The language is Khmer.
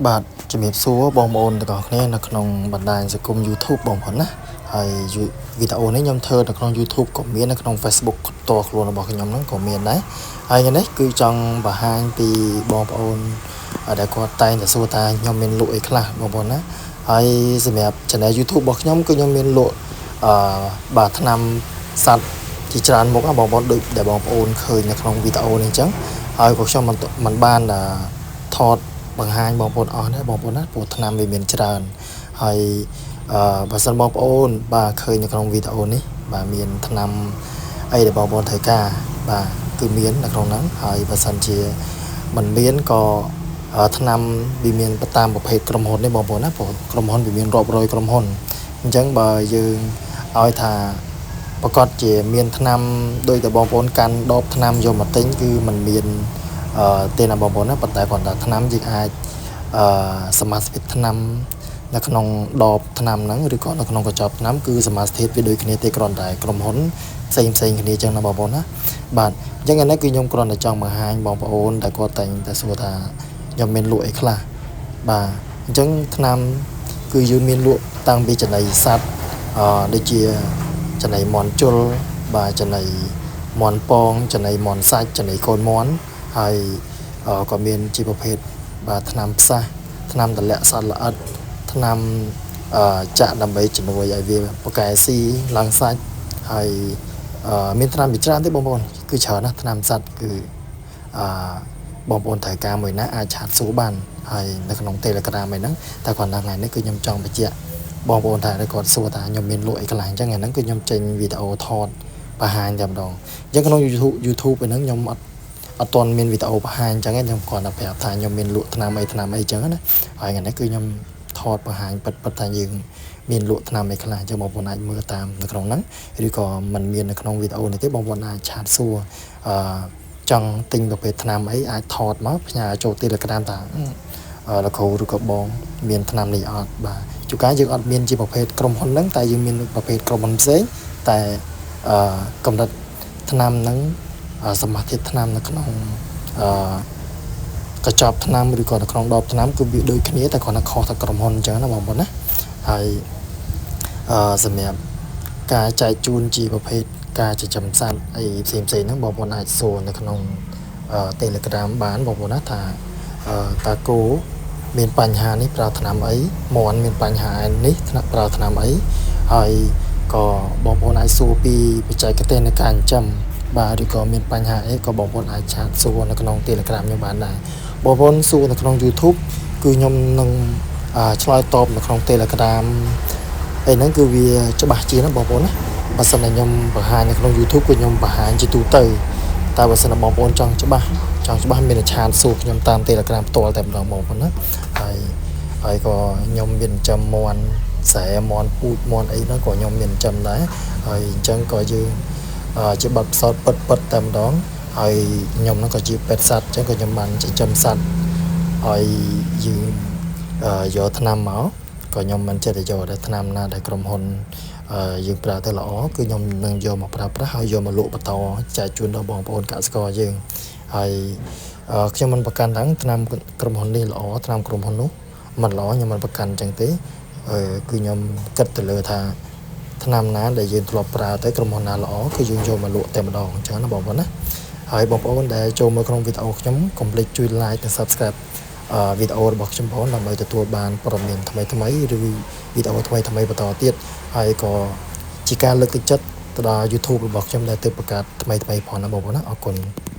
បាទជំរាបសួរបងប្អូនទាំងអស់គ្នានៅក្នុងបណ្ដាញសង្គម YouTube បងប្អូនណាហើយវីដេអូនេះខ្ញុំធ្វើនៅក្នុង YouTube ក៏មាននៅក្នុង Facebook ផ្ទាល់ខ្លួនរបស់ខ្ញុំហ្នឹងក៏មានដែរហើយថ្ងៃនេះគឺចង់បង្ហាញពីបងប្អូនដែលគាត់តែងតែសួរថាខ្ញុំមានលក់អីខ្លះបងប្អូនណាហើយសម្រាប់ Channel YouTube របស់ខ្ញុំគឺខ្ញុំមានលក់បាទថ្នាំសត្វជាច្រើនមុខណាបងប្អូនដូចដែលបងប្អូនឃើញនៅក្នុងវីដេអូនេះអញ្ចឹងហើយក៏ខ្ញុំមិនបានថតបង្ហាញបងប្អូនអស់ដែរបងប្អូនណាព្រោះថ្នាំវាមានច្រើនហើយបើសិនបងប្អូនបាទឃើញនៅក្នុងវីដេអូនេះបាទមានថ្នាំអីដែលបងប្អូនត្រូវការបាទគឺមាននៅក្នុងហ្នឹងហើយបើសិនជាមិនមានក៏ថ្នាំវាមានតាមប្រភេទក្រុមហ៊ុននេះបងប្អូនណាព្រោះក្រុមហ៊ុនវាមានរាប់រយក្រុមហ៊ុនអញ្ចឹងបើយើងឲ្យថាប្រកាសជាមានថ្នាំដោយតែបងប្អូនកាន់ដបថ្នាំយកមកទិញគឺมันមានទេណាបងប្អូនណាប៉ុន្តែគ្រាន់តែថ្នាំយើងអាចសមាសភាពថ្នាំនៅក្នុងដបថ្នាំហ្នឹងឬក៏នៅក្នុងកញ្ចប់ថ្នាំគឺសមាសធាតុវាដូចគ្នាទេគ្រាន់តែក្រុមហ៊ុនផ្សេងផ្សេងគ្នាចឹងណាបងប្អូនណាបាទអញ្ចឹងអានេះគឺខ្ញុំគ្រាន់តែចង់បង្ហាញបងប្អូនដែលគាត់តែងតែសួរថាខ្ញុំមានលក់អីខ្លះបាទអញ្ចឹងថ្នាំគឺយើងមានលក់តាំងពីចំណីសត្វដូចជាចំណីមាន់ជុលបាទចំណីមាន់ពងចំណីមាន់សាច់ចំណីកូនមាន់ហើយក៏មានជាប្រភេទបាទថ្នាំផ្សះថ្នាំតម្លាក់សត្វល្អិតថ្នាំចាក់ដើម្បីជំនួយឲ្យវាប្រកែស៊ីឡើងសាច់ហើយមានថ្នាំជាច្រើនទេបងប្អូនគឺច្រើនណាស់ថ្នាំសត្វគឺអឺបងប្អូនត្រូវការមួយណាអាច chat សួរបានហើយនៅក្នុង Telegram អីហ្នឹងតែគ្រាន់តែថ្ងៃនេះគឺខ្ញុំចង់បញ្ជាក់បងប្អូនថាគាត់សួរថាខ្ញុំមានលក់អីខ្លះអញ្ចឹងថ្ងៃហ្នឹងគឺខ្ញុំចេញវីដេអូថតបង្ហាញតែម្ដងអញ្ចឹងក្នុង YouTube ឯហ្នឹងខ្ញុំអត់ទាន់មានវីដេអូបង្ហាញអញ្ចឹងខ្ញុំគ្រាន់តែប្រាប់ថាខ្ញុំមានលក់ថ្នាំអីថ្នាំអីអញ្ចឹងណាហើយថ្ងៃនេះគឺខ្ញុំថតបង្ហាញពិតពិតថាយើងមានលក់ថ្នាំអីខ្លះអញ្ចឹងបងប្អូនអាចមើលតាមនៅក្នុងហ្នឹងឬក៏មិនមាននៅក្នុងវីដេអូនេះទេបងប្អូនអាច chat សួរចង់ទិញប្រភេទថ្នាំអីអាចថតមកផ្ញើចូល Telegram ថាលោកគ្រូឬក៏បងមានថ្នាំនេះអត់បាទជួនកាលយើងអត់មានជាប្រភេទក្រុមហ៊ុនហ្នឹងតែយើងមានប្រភេទក្រុមហ៊ុនផ្សេងតែកម្រិតថ្នាំហ្នឹងសមាធិថ្នាំនៅក្នុងកញ្ចប់ថ្នាំឬក៏នៅក្នុងដបថ្នាំគឺវាដូចគ្នាតែគ្រាន់តែខុសតែក្រុមហ៊ុនអញ្ចឹងណាបងប្អូនណាហើយសម្រាប់ការចែកជូនជាប្រភេទការចិញ្ចឹមសត្វអីផ្សេងផ្សេងហ្នឹងបងប្អូនអាចសួរនៅក្នុង Telegram បានបងប្អូនណាថាតាគោមានបញ្ហានេះប្រើថ្នាំអីមាន់មានបញ្ហានេះថ្នាក់ប្រើថ្នាំអីហើយក៏បងប្អូនអាចសួរពីបច្ចេកទេសនៃការចិញ្ចឹមបាទឬក៏មានបញ្ហាអីក៏បងប្អូនអាច chat សួរនៅក្នុង Telegram ខ្ញុំបានដែរបងប្អូនសួរនៅក្នុង YouTube គឺខ្ញុំនឹងឆ្លើយតបនៅក្នុង Telegram អីហ្នឹងគឺវាច្បាស់ជាងណាបងប្អូនណាបើសិនតែខ្ញុំបង្ហាញនៅក្នុង YouTube គឺខ្ញុំបង្ហាញជាទូទៅតែបើសិនតែបងប្អូនចង់ច្បាស់ចង់ច្បាស់មាន chat សួរខ្ញុំតាម Telegram ផ្ទាល់តែម្ដងបងប្អូនណាហើយហើយក៏ខ្ញុំមានចិញ្ចឹមមាន់ស្រែមាន់ពូជមាន់អីហ្នឹងក៏ខ្ញុំមានចិញ្ចឹមដែរហើយអញ្ចឹងក៏យើងជាបទពិសោធន៍ពិតពិតតែម្ដងហើយខ្ញុំហ្នឹងក៏ជាពេទ្យសត្វអញ្ចឹងក៏ខ្ញុំបានចិញ្ចឹមសត្វហើយយើងយកថ្នាំមកក៏ខ្ញុំមិនចេះតែយកតែថ្នាំណាដែលក្រុមហ៊ុនយើងប្រើទៅល្អគឺខ្ញុំនឹងយកមកប្រើប្រាស់ហើយយកមកលក់បន្តចែកជូនដល់បងប្អូនកសិករយើងហើយខ្ញុំមិនប្រកាន់ថាថ្នាំក្រុមហ៊ុននេះល្អថ្នាំក្រុមហ៊ុននោះមិនល្អខ្ញុំមិនប្រកាន់អញ្ចឹងទេគឺខ្ញុំគិតទៅលើថាថ្នាំណាដែលយើងធ្លាប់ប្រើទៅក្រុមហ៊ុនណាល្អគឺយើងយកមកលក់តែម្ដងអញ្ចឹងណាបងប្អូនណាហើយបងប្អូនដែលចូលមើលក្នុងវីដេអូខ្ញុំកុំភ្លេចជួយ like និង Subscribe វីដេអូរបស់ខ្ញុំផងដើម្បីទទួលបានព័ត៌មានថ្មីៗឬវីដេអូថ្មីៗបន្តទៀតហើយក៏ជាការលើកទឹកចិត្តទៅដល់ YouTube របស់ខ្ញុំដែលទើបបង្កើតថ្មីៗផងណាបងប្អូនណាអរគុណ។